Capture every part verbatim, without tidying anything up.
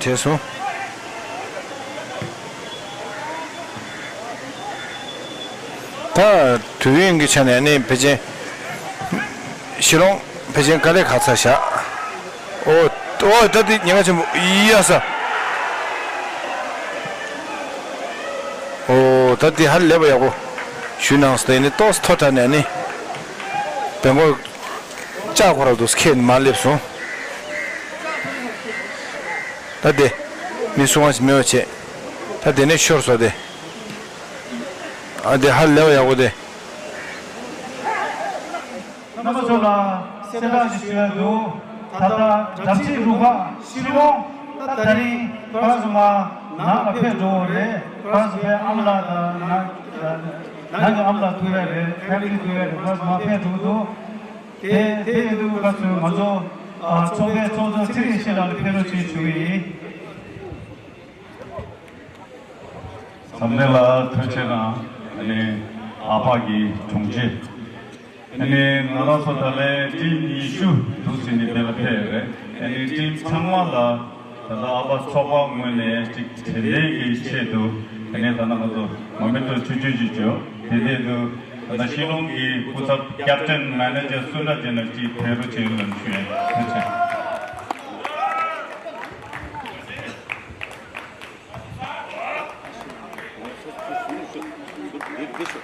བྱས་སོང་། ད་དུས་ཡུན་གྱི་ཆ་ནས་ནི་ཕལ་ཆེར་ཤི་ལོང་ཕལ་ཆེར་དཀའ་ལས་ཁག་ཚར་བཞག་ཨོ། ཨོ་ད་འདི་ཉེན་ཁ་ཆེན་པོ་ཡ་ས། ཨོ་ད་འདི་ཧ་ལས་པ་ཡག་པོ་ཞུས་གནང་སྟེ་ནི་ཏོག་ཙམ་མཐོ་དྲགས་ནས་ནི་བེང་གོ་ལྕགས་ཁོ་ར་འདུག་ཁྱེད་མ་སླེབས་སོང་། ད་དེ་མི་སུ་གང་ཞིག་མེད་པ་བྱས། ད་དེ་ནས་ཤོར་སོང་སྟེ། ཨ་དེ་ཧ་ལས་པ་ཡག་པོ་དེ། རྣམ་པ་ཚོ་ལ་གསལ་བསྒྲགས་ཤིག་ཞུ་ཡ་འདུག་ད་ལྟ་དགྲ་འཇིགས་རུ་ཁག་ཤི་ལོང་ད་ད་རིང་ཕར་ཚུར་མར་ནང་ལ་ཕེབས་འགྲོ་བ་རེད། ཕར་ཚུར་ཕེབས་ཨ་མ་ལགས་དང་ནང་ནང་གི་ཨ་མ་ལགས་ཐུག་ཡ་རེད། ཕེ་མི་ལི་ཐུག་ཡ་རེད། ཕར་ཚུར་མར་ཕེབས་འགྲོ་གི་འདུག་དེ་དེ་ཡིན་དུས་ཕར་ཚུར་ང་ཚོ་ཨ་ཚོགས་པའི་ཚོགས་གཙོ་ཚེ་རིང་ཡེ་ཤེས་ལགས་ལ་ཕེབས་རོགས་ཞེས་ཞུ་གི་ཡིན། འཛམ་གླིང་ལ་ཐུགས་རྗེ་གནང་། ཨ་ནི་ཨ་ཕ་གི་དྲུང་ཆེ། ཨ་ནི་ང་རང་ཚོ་ད་ལན་ཊིམ་ཉི་ཤུ་འདུག་ཟིན་ནས་དེ་ལ་ཕེབས་རེད། ཨ་ནི་ཊིམ་ཚང་མ་ལ་ད་ལྟ་ཨ་ཕ་ཚོགས་པ་ངོས་ནས་ཅིག་དྲིན་ལན་གྱི་ཆེད་དུ་ཨ་ནི་ད་ལྟ་ང་ཚོ་མོ་མེན་ཊོ་ཆུང་ཆུང་ཅིག་བྱོས། དེ་དེ་དུ་ད་ལྟ་ཤི་ལོང་གི་སྐུ་ཚབ་ཀེབ་ཊན་མེ་ནེ་ཇར་སུ་འདྲ་ཅན་ལ་ཅིག་ཕེབས་རོགས་བྱེད་ལ་ཞུ་ཡ། ཐུགས་རྗེ་ཆེ། Thank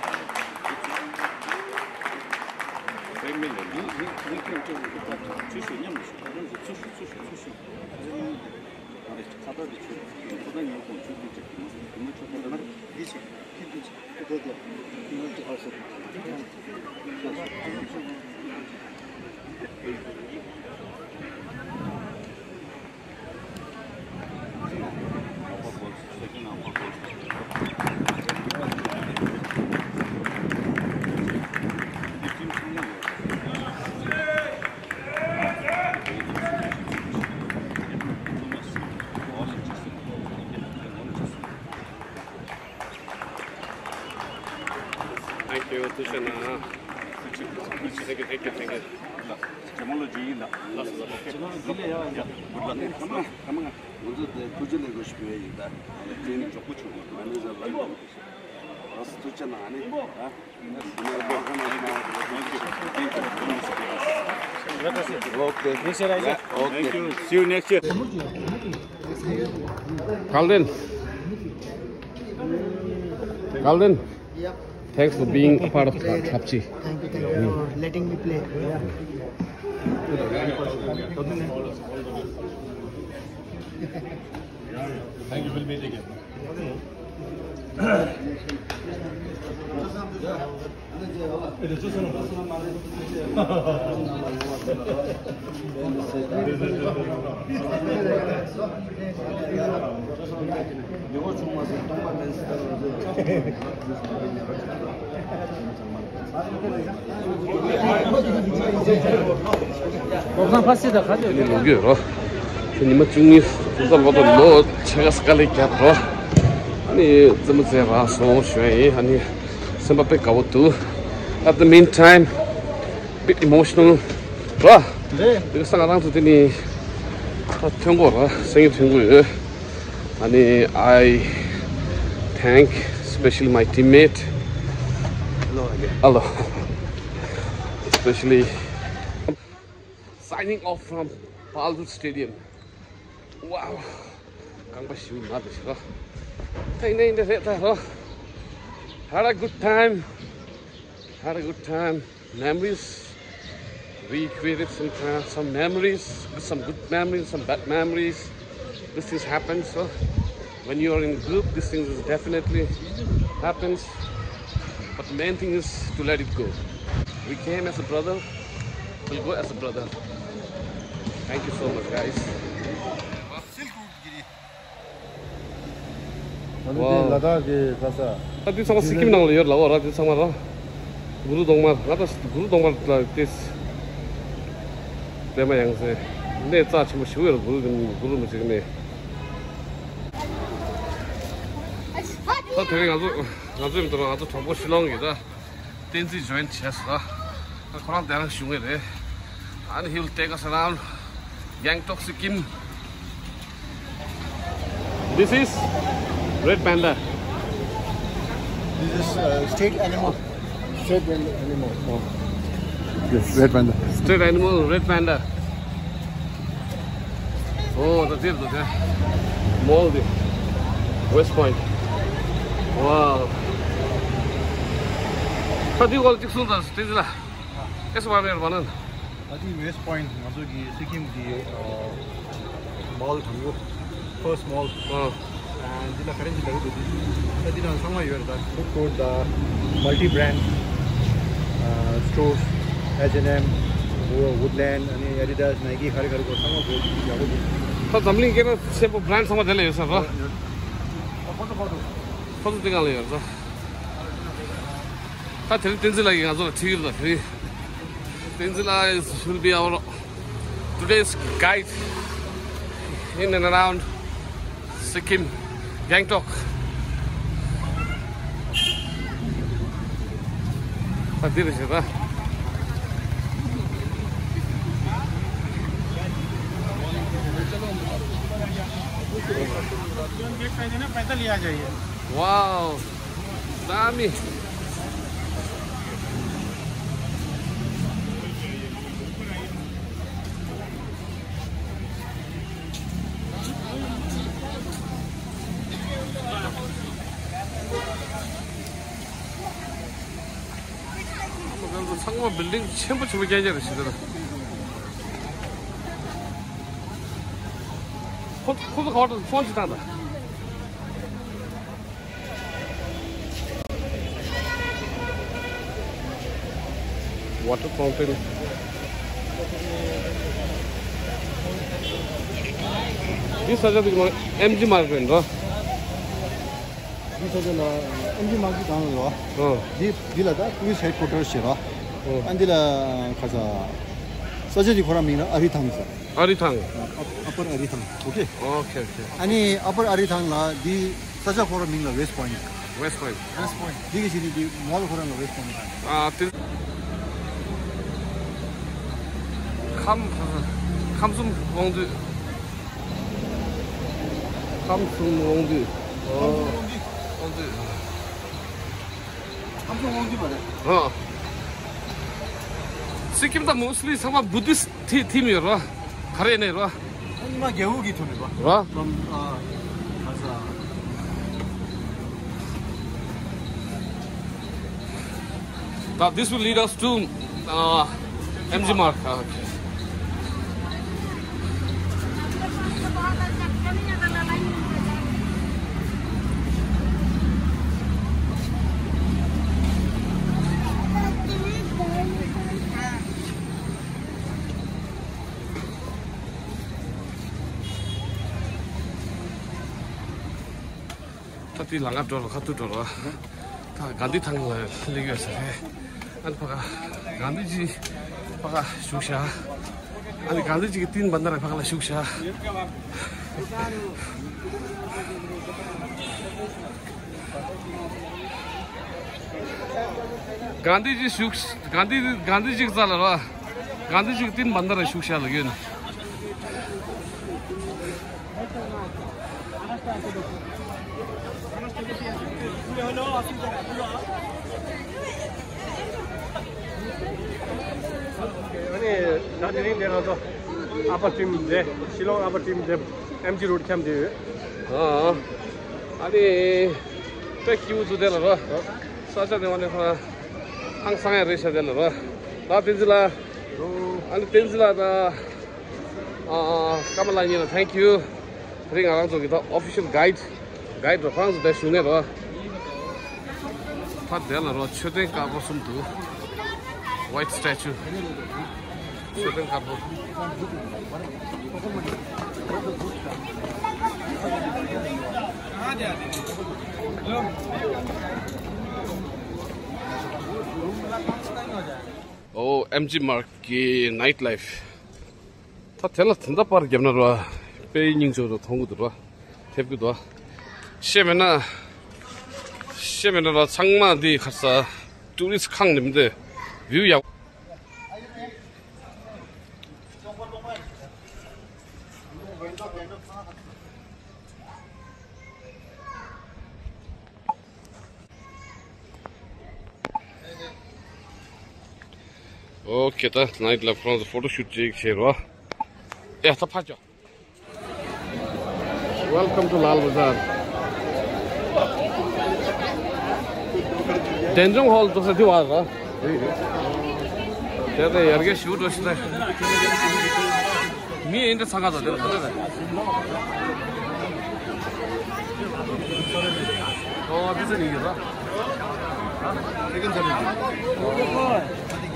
you. ཐུགས་རྗེ་གནང་། Thank you, thank you, thank you. རྗེས་མ་ལོ་རྗེས་ཡིན་ད། ལགས་སོ་ལགས་སོ། རྗེས་མ་ལོ་རྗེས་ལ་ཡ་ཡ། Good luck. ཁ་མ་ཁ་མ་ང་ཚོ་དེ་ཐུགས་རྗེ་ལེགས་འགྲོ་ཞུ་གི་ཡིན་ད། ཀྲིན་མགྱོགས་པོ་བྱུང་བ་མ་ནེ་ཇར་ལགས་ཡིན། ལགས་སོ་ཐུགས་རྗེ་གནང་ཨ་ནི། ད་Okay. Okay. See you next year. Kalden. Kalden. Yep. Thanks for being a part of Thapchi. Thank you, thank you for letting me play. Thank you. We'll meet again. ལོ་རྒྱུས་རོ། ཉི་མ་བཅུ་གཉིས་ཙམ་ལོ་དང་ལོ་ཕྱེད་ཀ་དཀའ་ལས་བརྒྱབ་རོ། ཨ་ནི་རྩེད་མོ་རྩེ་རག་སོང་ཞུ་ཡ་ཡིན། ཨ་ནི་སེམས་པ་དཔེ་དགའ་བོ་འདུག At the meantime, bit emotional རོ། འདི་ག་ས་ང་རང་ཚོ་དེ་ནི་ད་ཐོན་གོ་རོ། སེང་གེ་ཐོན་གོ་ཡོད། ཨ་ནི་I thank especially my teammate. Hello again. Hello. Especially signing off from Paljud Stadium. Wow. རྐང་པ་ཞིམ་མ་དེ་ཤི་རོ། ཐེངས་ནས་འདི་རེད་ད་རོ། Had a good time. Had a good time. Memories. We created some kind of, some memories, some good memories, some bad memories. These things happen, so when you are in a group, these things is definitely happens. But the main thing is to let it go. We came as a brother, we'll go as a brother. Thank you so much, guys. ཨ་ནི་དེ་ལ་དྭགས་ཀྱི་ཁ་ས། ཨ་དེ་ཚང་མ་སི་ཀིམ་ནང་ལ་ཡོད་ལ་འོ་ར། དེ་ཚང་མ་ར། གུ་རུ་གདོང་དམར། ང་ད་གུ་རུ་གདོང་དམར་ལ་དེ་པད་མ་ཡང་སེ་གནས་རྩ་ཆེན་པོ་ཞིག་ཡོད་ར། གུ་རུ་གུ་རུ་མི་ཅིག་གནས། ད་དེ་རིང་ང་ཚོ་ང་ཚོ་ཡིན་ད་ར། ང་ཚོ་གྲོགས་པོ་ཤི་ལོང་གི་ད། བསྟན་འཛིན་ཇོ་ཡིན་བྱས་སོ། ཁོ་རང་དེ་རིང་བཞུགས་ངེས་རེད། And he'll take us around Gangtok, Sikkim. This is red panda. This is uh, state animal. State animal. Oh. Yes, red panda. State animal, red panda. Oh, that's it, that's it. Mall, the West Point. Wow. How do you call it? This is the, this is the, it's one red one. ད་ཅི་West Point ང་ཚོ་གི་སི་ཀིམ་གི་ཨ་མོལ་དང་པོ། ཕར་སི་མོལ། ཨ། ཨ་འདི་ལ་ག་རེ་འདི་ལ་ཡོད་དེ། ད་འདི་ནང་ཚང་མ་ཡོད་རེད། ད་ཕུཌ་ཀོརཊ་དང་མལ་ཊི་བྷི་རེནཌ་ཨ་སི་ཊོར། ཨེཆ་ཨེན་ཨེམ། Woodland། ཨ་ནི་ཨེ་ཌི་ཌ་སི། ནའི་ཀི། ག་རེ་ག་རེ་གོ་ཚང་མ་གོ་ཡག་པོ་འདུག་ད་འཛམ་གླིང་སྐད་ནང་ཆེན་པོ་བྷི་རེནཌ་ཚང་མ་དེ་ལ་ཡོད་ས་རེད། ཡོད་ཡོད། ཁོ་ཚོ་ཁོ་ཚོ། ཁོ་ཚོ་དེ་གང་ལ་ཡོད་རེད། ད་དེ་རིང་བསྟན་འཛིན་ལགས་ཀྱིས་ང་ཚོ་ལ་ཁྲིད་ཀྱི་རེད། ད་དེ་རིང་བསྟན་འཛིན་ལགས is will be our today's guide in and around Sikkim, Gangtok. ད་འདི་རེད་ཤག་ད། Wow. Dami. ཚང་མ་བིལ་ཌིང་ཆེན་པོ་ཆེན་པོ་རྐྱང་རྐྱང་རེད་ཤག་ད། ཁོ་ཁོ་ཚོ་ག་པར་ཚོང་ཅིག་བཏང་ད། Water fountain. འདི་ས་ཆ་འདི་ཨེམ་ཇི་མར་ཀེཊ་རེད་འགྲོ། འདི་ས་ཆ་ལ་ཨེམ་ཇི་མར་ཀེཊ་གང་རེད་བ། ཨོ། འདི་འདི་ལ་ད་པུ་ལི་སི་ཧེཌ་ཀོ་ཊར་ཟེར་བ། ཨོ། ཨ་འདི་ལ་ཁ་ས་ས་ཆ་འདི་ཁོ་རང་མིང་ལ་ཨ་རི་ཐང་ཟེར། ཨ་རི་ཐང་། ཨ་ཨ་པར་ཨ་རི་ཐང་། ཨོ་ཁེ། ཨོ་ཁེ་ཨོ་ཁེ། ཨ་ནི་ཨ་པར་ཨ་རི་ཐང་ལ་འདི་ས་ཆ་ཁོ་རང་མིང་ལ་ཝེ་སི་པོ་ཡིན་ཊ། ཝེ་སི་པོ་ཡིན་ཊ། ཝེ་སི་པོ་ཡིན་ཊ། འདི་གི་ཕྱི་ནི་འདི་མོལ་ཁོ་རང་ལ་ཝེ་སི་པོ་ཡིན་ཊ། ཨ་དེ། ཁམས་ཁམས་གསུམ་དབང་འདུས། ཁམས་གསུམ་དབང་འདུས། ཨོ། དབང་འདུས། ཁམས་གསུམ་དབང་འདུས་མ་རེད། ཨ། སི་ཀིམ་ད་མོ་སི་ལི་ཚང་མ་བུ་དིསི་ཊི་ཐིམ་ཡོད་རེད། ག་རེ་ནས་རེད། ཨ་ནི་མ་རྒྱལ་པོ་གི་ཐོན་མེད་པ། རེད། ལམ་ཨ་ཨ་ས། Now this will lead us to uh, M G Marg. Uh, okay. ད་དེ་ལམ་ཁ་འགྲོ་རོགས། ཁ་ཐུག་འགྲོ་རོགས། ད་གྷན་དྷི་ཐང་ལ་སླེབས་ཡོད་ས་རེད། ཨ་ནི་ཕ་ག་གྷན་དྷི་ཇི་ཕ་ག་བཞུགས་ཤག་ཨ་ནི་གྷན་དྷི་ཇི་གི་རྟེན་བན་དར་ཕ་ག་ལ་བཞུགས་ཤག་གྷན་དྷི་ཇི་བཞུགས། གྷན་དྷི་གྷན་དྷི་ཇི་གི་རྩ་ལ་རོ། གྷན་དྷི་ཇི་གི་རྟེན་བན་དར་བཞུགས་ཤག་ལ་ཡོད་ན། ཨ་ནི་ད་དེ་རིང་འདི་ང་ཚོ་ཨ་པར་ཊིམ་འདི་ཤི་ལོང་ཨ་པར་ཊིམ་འདི་ཨེམ་ཇི་རོཌ་འཁྱམས་བསྡད་ཡོད། ཨ་ཨ་ནི་དཔེ་སྐྱིད་པོ་འདུག་དེ་ལ་རོ། ས་ཆ་དེ་བ་ནས་ཁོ་ཧང་སང་ཡ་རེད་ཤག་དེ་ལ་རོ། ད་བསྟན་འཛིན་ལགས། ཨ་ནི་བསྟན་འཛིན་ལགས་དང་། ཨ་ཨ་ཀརྨ་ལགས་གཉིས་ལ་thank you། དེ་རིང་ང་རང་ཚོ་གི་ད་ཨོ་ཕི་ཤལ་གྷའིཌ་གྷའིཌ་རོ། ཁོ་རང་ཚོ་དེ་བཞུགས་གནས་རོ། ད་དེ་ལ་རོ། མཆོད་རྟེན་དཀར་པོ་གསུམ་འདུག White statue། མཆོད་རྟེན་དཀར་པོ། ཨོ། ཨེམ་ཇི་མརག་གི་ནའིཊ་ལའིཕ། ད་དེ་ལ་དེ་འདྲ་པར་བརྒྱབ་ན་ར་དཔེ་སྙིང་རྗེ་རུ་མཐོང་གི་འདུག་ར། ཐེབས་ཀྱི་འདུག་བ། ཤེས་མེད་ན། ཤེས་མེད་ན་ར་ཚང་མ་འདི་ཁ་ས་ཊུ་རི་སི་ཊི་ཁང་ནས་མི་འདི་བིའུ་ཡག། ཨོ་ཁེ། ད་ནའི་ཊི་ལབ་ཁོ་རང་ཚོ་ཕོ་ཊོ་ཤུཊ་ཅིག་བྱེད་རོགས། ཨེ་ད་ཕར་ཅོག Welcome to Lal Bazar. དན་ཅུང་ཧོལ་འདུག་ས་འདི་བར་ར། དེ་དེ་ཡར་རྒྱས་ཞུ་འགྲོ་ཤི་ད། མི་ཨིན་དྲ་ཚང་ཁ་ཚ་དེ་ལ་ཁ་ཚ་ད། ཨོ་དེ་ཚ་ནི་ཡོད་ར། ཨ་དེ་རྒྱ་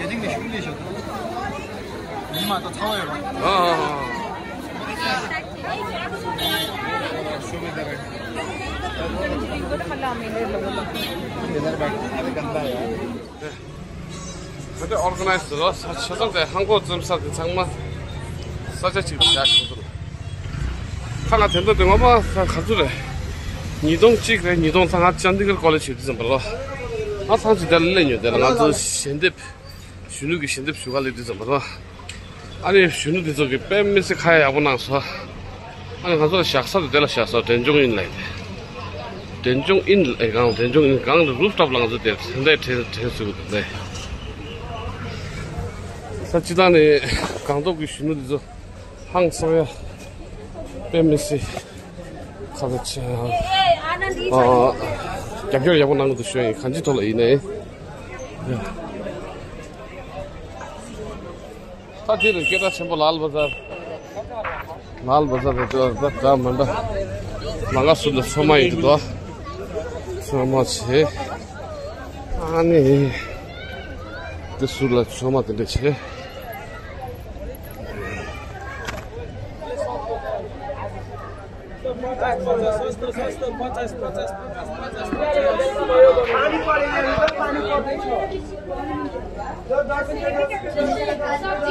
ནིང་ནས་ཤུགས་ལས་ཤོག་ཉི་མ་ད་ཚ་བ་ཡོད་ར། ཨ་ཨ་ཨ། ད་ལྟ་ཨོར་ག་ནའི་ཛི་རོ་ས་ཆ་ཚང་དེ་ཧང་གོ་ཙམ་ས་དེ་ཚང་མ་ས་ཆ་གཅིག་ཏུ་བཞག་ཆོག་ཏུ། ཁ་ང་དེ་འདྲ་དེ་ངོ་མ་ས་ག་ཚོད་རེད། ཉིས་སྟོང་གཅིག་རེད། ཉིས་སྟོང་ཚང་ང་ཅན་དི་གར་ཀོ་ལེ་ཇི་ཆེད་དུ་ཙམ་པ་རོ། ང་ཚང་ཅིག་དེ་ལ་སླེབས་ཉོ་དེ་ལ་ང་ཚོ་ཞལ་འདེབས། གཞོན་ནུ་གི་ཞལ་འདེབས་ཞུ་ག་ལེ་དུས་ཙམ་པ་རོ། ཨ་ནི་གཞོན་ནུ་དེ་ཚོ་གི་དཔེ་མི་སྲིད་ཁ་ཡ་ཡག་པོ་གནང་སོང་། ཨ་ནི་ང་ཚོ་ལ་བཞག་ས་དེ་དེ་ལ་བཞག་སོང་། དན་ཅུང་ཨིན་ལ་ཡིན། དན་ཅུང་ཨིན་ཨེ་གང་དན་ཅུང་ཨིན་གང་ལ་རུབ་ཊོབ་ལ་ང་ཚོ་དེ་དེ་འདྲའི་དྲན་དྲན་ཚུལ་གི་དེ་འདྲའི། ས་སྤྱི་བཏང་ནས་སྒང་ཏོག་གི་གཞོན་ནུ་དེ་ཚོ་ཧང་སང་ཡ་དཔེ་མི་སྲིད་ཁ་ཚ་ཆེ། ཨ་རྒྱབ་སྐྱོར་ཡག་པོ་གནང་གི་འདུག་ཞུ་ཡ་ཡིན། གང་ཅིའི་ཐོག་ལ་ཡིན་ནའི། ད་དེ་རུ་སྐད་གྲགས་ཆེན་པོ་ལཱལ་བ་ཛར། ལཱལ་བ་ཛར་རེད་འདུག་ད་འདྲ་མི་འདྲ། ལང་ཀ་ཟུར་ལ་ཚོད་མ་ཡིན་འདུག་ཚོད་མ་བྱེད། ཨ་ནི། དེ་ཟུར་ལ་ཚོད་མ་དེ་འདྲ་བྱེད།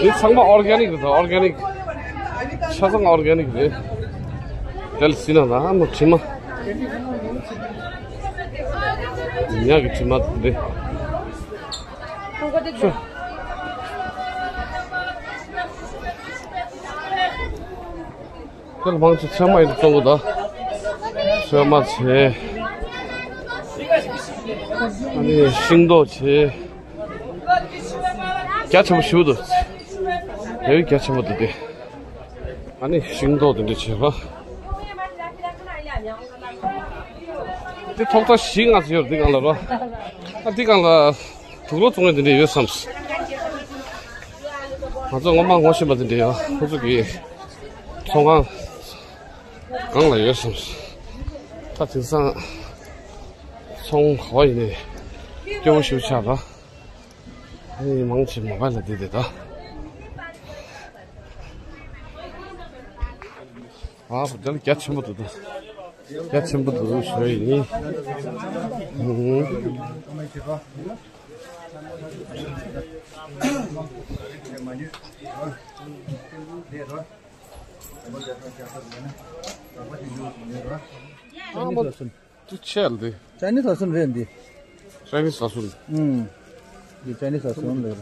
འདི་ཚང་མ་ཨོར་གེ་ནིག་རེད། ཨོར་གེ་ནིག་ཆ་ཚང་ཨོར་གེ་ནིག་རེད། དེ་ལ་སྲིད་ན་ན་མོ་དྲི་མ། ཉག་གི་དྲི་མ་འདི། དེ་ལ་མང་ཆེ་ཚོད་མ་ཡིན་གཙོ་བོ་ད། ཚོད་མ་བྱེད། ཨ་ནི་ཤིང་ཏོག་བྱེད། རྒྱ་ཆེན་པོ་ཞིག་འདུག་དེ་རྒྱ་ཆེན་པོ་འདུག་དེ། ཨ་ནི་ཤིང་ཏོག་དེ་འདྲ་བྱེད་པ། དེ་ཐོག་རྩེག་བཞི་ལྔ་ཙམ་ཡོད་རེད། འདི་སྒང་ལ་རོ། ཨ་འདི་སྒང་ལ་དུག་ལོག་བཙོང་མཁན་དེ་འདྲ་ཡོད་བསམས། ང་ཚོ་ངོ་མ་ངོ་ཤེས་པ་དེ་འདྲ་ཡོད། ཁོ་ཚོ་གི་ཚོང་ཁང་སྒང་ལ་ཡོད་བསམས། ད་དེང་སང་ཚོང་ག་བ་ཡིན་ནའི་སྐྱོ་བོ་ཞིག་ཆགས་ར། ཨེ་མང་ཆེ་མོ་བྷལ་ལ་བསྡད་བསྡད་ད། ཨ་བུ་དེ་ལ་རྒྱ་ཆེན་པོ་འདུག་ད། རྒྱ་ཆེན་པོ་འདུག་ཞུ་ཡི་ཡིན། ཧུང་ཧུང་། ཨ་མ། དེ་ཆེ་ལ་དེ། ཅའི་ནིས་ཟ་སུན་རེད་འདི། ཅའི་ནིས་ཟ་སུན། ཨུམ། འདི་ཅའི་ནིས་ཟ་སུན་ལེར། ད་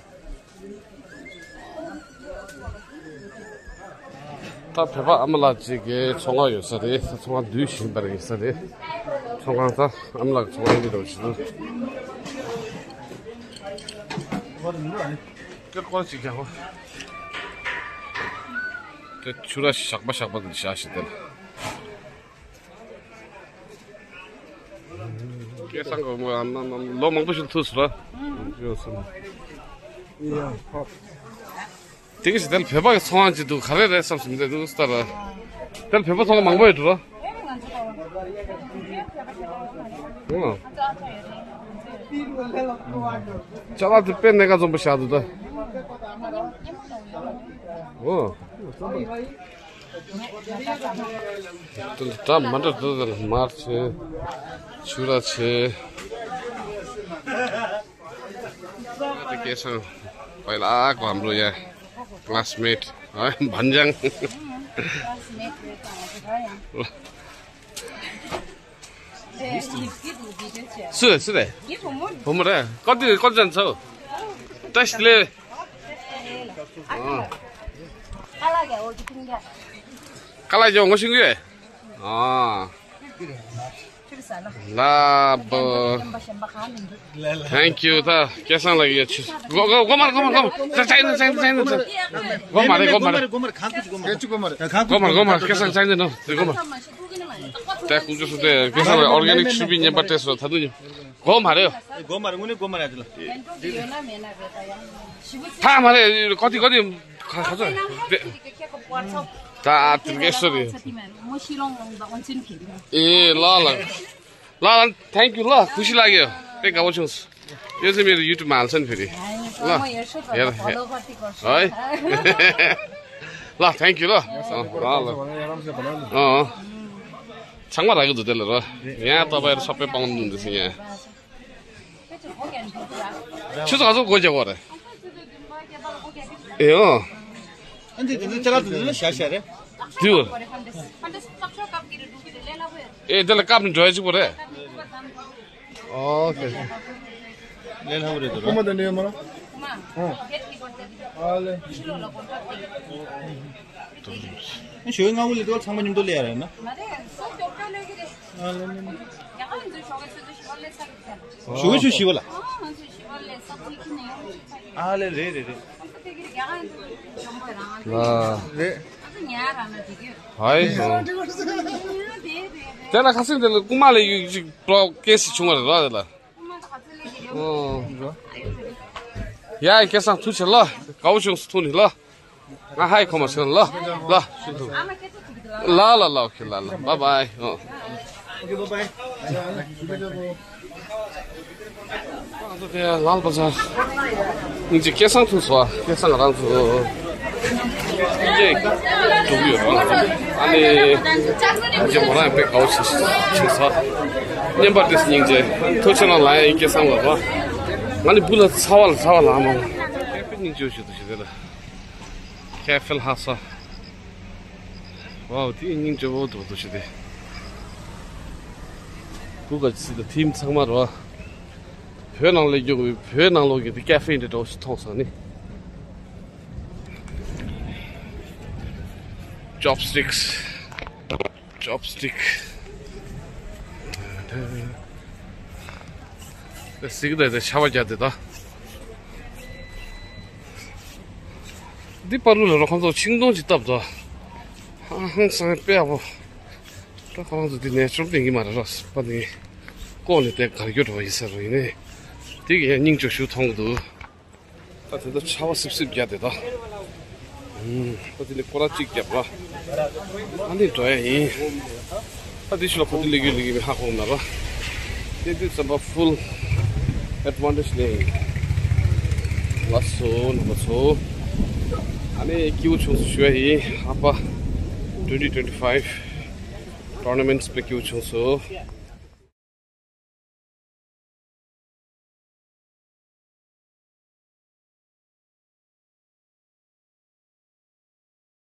བོད་པ་ཨ་མ་ལགས་ཅིག་གི་ཚོང་ཁང་ཡོད་ས་རེད། ཚོང་ཁང་བསྡུས་ཤིང་པར་ཡིན་ས་རེད། ཚོང་ཁང་ད་ཨ་མ་ལགས་ཀྱི་ཚོང་ཁང་ཡིན་འགྲོ་ཞིག་འདུག་ཀེར་ཀོར་ཅིག་ཀྱང་། དེ་ཆུ་ར་ཞག་པ་ཞག་པ་དེ་བཞག་ཞིག་དེ་ལ། སྐལ་བཟང་གི་མོ་ཨ་ན་ན་ལོ་མང་པོ་ཞིག་ཐུག་སོང་ར། ཡོད་སོང་། ཡ་ཧོ། དེ་གི་ཞིག་དེ་ལ་བོད་པ་གི་ཚོང་ཁང་ཅིག་འདུག་ག་རེ་རེད་བསམ་སོང་མི་འདུག་ལྟ་ར། དེ་ལ་བོད་པ་ཚོང་ཁང་མང་པོ་ཡོད་འགྲོ་ར། ཨོ། ཅ་ལག་དེ་དཔེ་གནད་འགག་འཛོམས་པོ་བཞག་འདུག་ད། ཨོ། དེ་འདྲ་མ་འདྲ་འདུག་ད། མར་ཆེ། ཆུ་ར་ཆེ། དེ་སྐལ་བཟང་པའི་ལ་ཨ་ཀོ་ཧམ་རོ་ཡ། ཀླ་སི་མེཊ། ཨ་བན་ཇང་། སུ་རེད་སུ་རེད། བུ་མོ་རེད། ཀོ་ཏི་ཀོ་ཅན་ཚོ། བཀྲ་ཤིས་བདེ་ལེགས། ཀ་ལ་ཡོང་ངོ་ཤེས་ཀྱི་ཡོད། ཨ། ལ་བ། Thank you. ད་སྐལ་བཟང་ལགས་ཡ་ཆུ། གོ་གོ་གོ་མ་རེད། གོ་མ་རེད། གོ་མ་རེད། ད་ཚ་ཡིན། ཚ་ཡིན། ཚ་ཡིན། གོ་མ་རེད། གོ་མ་རེད། གོ་མ་རེད། གོ་མ་རེད། གང་གི་གོ་མ་རེད། གོ་མ་རེད། གོ་མ་རེད། སྐལ་བཟང་ཚ་ཡིན་ནོ། དེ་གོ་མ་རེད། ད་ཁུག་ཀྱོག་སོང་སྟེ་སྐལ་བཟང་ལགས་ཨོར་གེ་ནིག་ཆུ་བི་བརྙན་པར་སྤྲད་སོང་། ད་དུང་གོ་མ་རེད། གོ་མ་རེད། དངོས་གནས་གོ་མ་རེད། དེ་ལ་ཐག་མ་རེད། གོ་དེ་གོ་དེ་ག་ག་ཚོད་རེད། ད་དེ་ག་སོ་རེད། ཨེ་ལ་ལ། ལ་ལ། Thank you ལ། གུས་ཕྱག་ལགས་ཡོད། དཔེ་དགའ་བོ་བྱུང་སོང་། ཡོད་ཚེ་མི་རུ་ཡུ་ཊུབ་མ་ལ་སོན་ཕེ་རི། ལ། ཡར་ཧེ། ཧོའི། ལ་thank you ལ། ཨ་ལ་ལ། ཨ། ཚང་མ་རག་གི་འདུག་དེ་ལ་རོ། ཡང་ཏོ་བའི་ཚོགས་པའི་པང་འདུག་འདི་སི་ཡང་། ཆུ་ཚོད་ག་ཚོད་སྒོ་རྒྱག་དགོས་རེད། ཨེ་ཨོ། ཨ་འདི་འདི་ཅ་ལག་འདི་ལ་ཤ་ཤ་རེད། དུ། ཨེ་དེ་ལ་བཀབ་ནས་འགྲོ་ཡ་གཅིག་པོ་རེད། ཨོ་ཁེ། ལས་སླ་པོ་རེད་འདུག་ར། ཀུ་མ་དང་འདྲ་ཡོད་མ་ར། ཨོ། ཨ་ལེ། ཞོགས་ཀས་སྔ་པོ་ལས་དོ་ཚང་མ་མཉམ་དུ་ལས་ཡ་རེད་ན། ཨ་ལེ་ལེ། ཞོགས་ཀས་ཆུ་བཞི་པ་ལ། ཨ་ལེ་རེད་རེད་རེད། ལ། རེད། ཧའི། དེ་ལ་ཁ་སང་དེ་ལ་རྐུ་མ་ལས་ཡོད་ཅིག་པྲོ་ཀེ་སི་བྱུང་བ་རེད་ར་དེ་ལ། ཨོ། ཡ་ཡ་སྐལ་བཟང་ཐུགས་ཆེ་ལ། དགའ་བོ་བྱུང་སོང་ཐུག་ནི་ལ། ང་ཧའི་ཁོ་མ་སོང་ལ། ལ། ལ་ལ་ལ། ཨོ་ཁེ་ལ་ལ། བཱའི་བཱའི། ཨོ། ཨོ་ཁེ་བཱའི་བཱའི། ང་ཚོ་དེ་ལ་ལ་པ་ཚ། སྙིང་རྗེ། སྐལ་བཟང་ཐུག་སོང་། སྐལ་བཟང་རང་ཚོ་སྙིང་རྗེ་འགྲོ་གི་ཡོད་རེད། ང་ཚོ་ཨ་ནི་སྙིང་རྗེ་མོ་རང་དཔེ་དགའ་བོ་བྱེད་བྱེད་ས། བརྙན་པར་དེ་སྙིང་རྗེ། ཐུགས་ཆེ་ན་ལ་ཡ་ཡིན། སྐལ་བཟང་ལ་རོ། ང་ནི་བུ་ལ་ཚ་བ་ལ་ཚ་བ་ལ་མ། དཔེ་སྙིང་རྗེ་བོ་ཞིག་འདུག་ཞེས་དེ་ལ། ཁེ་ཧྥེ་ལྷ་ས། ཝའོ། དེ་སྙིང་རྗེ་བོ་འདུག་འདུག་ཞེས་དེ། བུ་ག་ཅི་ད་ཐིམ་ཚང་མ་རོ། བོད་ནང་ལ་རྒྱུག་པའི་བོད་ནང་ལོགས་ཀྱི་དེ་ཀེ་ཧྥེ་འདྲ་འདྲ་བོ་ཞིག་མཐོང་སོང་ནི། Chopsticks. Chopstick. གཟིགས་དང་དེ་ཆར་པ་བརྒྱབ་དེ་ད། འདི་པར་ལུ་ལ་རོ་ཁོང་ཚོ་ཤིང་སྡོང་ཅིག་བཏབ་ད། ཧང་ཧང་སང་དཔེ་ཡག་པོ། ད་ཁོང་ཚོ་འདི་ནས་ཅོབ་ཏིང་གི་མ་རེད་ར། པ་འདི་ལྐོག་ནས་དེ་གར་གྱོད་འགྲོ་བ་ཡིན་ས་རུ་ཡིན་ནས། དེ་གི་ཡང་སྙིང་རྗེ་ཞུ་མཐོང་གི་འདུག་ད་དེ་ཚོ་ཆར་པ་སིབ་སིབ་བརྒྱབ་དེ་ད། ཨུམ། ད་དེ་ནི་སྐོར་ར་གཅིག་བརྒྱབ་ར། ཨ་ནི་འགྲོ་ཡ་ཡིན། ད་དེ་ཤུལ་ལ་གོ་དེ་ལེགས་ཡོད་ལེགས་ཡོད་མི་ཧ་གོ་ན་ར། དེ་དུས་ཙམ་པ་ཕུལ་ཨེཌ་ཝན་ཊེཇ་ལེན་ཡིན། ལགས་སོ་རྣམ་པ་ཚོ། ཨ་ནི་སྐྱིད་པོ་བྱུང་སོང་ཞུ་ཡ་ཡིན། ཧ་པ་twenty twenty-five tournament དཔེ་སྐྱིད་པོ་བྱུང་སོང་།